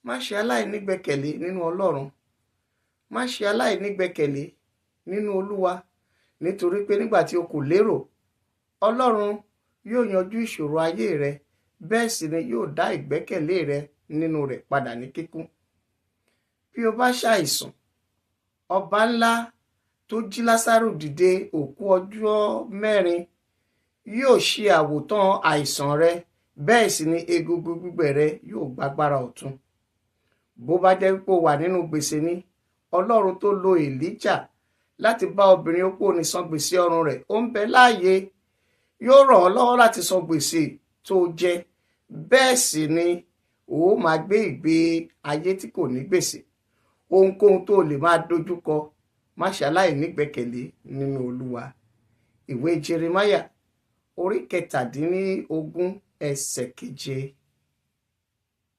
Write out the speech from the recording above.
Má ṣe aláìnígbẹ́kẹ̀lé nínú Ọlọ́run, má ṣe aláìnígbẹ́kẹ̀lé nínú Olúwa, nítorí pé nígbà tí o kò lérò, Ọlọ́run yóò yanjú ìṣòro ayé rẹ, bẹ́ẹ̀ sì ni yóò dá ìgbẹ́kẹ̀lé rẹ nínú rẹ̀ padà ní kíkún. Bí o bá ṣàìsàn, ọba ńlá tó jí Lásárù dìde òkú ọjọ́ 4 yóò ṣe àwòtán àìsàn rẹ, bẹ́ẹ̀ sì ni egungun gbígbẹ rẹ yóò gbàgbára ọ̀tun. Bó bá jẹ́ pé o wà nínú gbèsè ni, Ọlọ́run tó lo Èlíjà láti bá obìnrin opó ní san gbèsè ọrùn rẹ̀, ó ń bẹ láàyè, yóò ràn ọ́ lọ́wọ́ láti san gbèsè tó jẹ, bẹ́ẹ̀ sì ni ó máa gbé ìgbé ayé tí kò ní gbèsè. Ohunkóhun tó lè máa dojúkọ, má ṣe aláìnígbẹ́kẹ̀lé nínú Olúwa. Ìwé Jeremáyà orí 17 ẹsẹ̀ 7.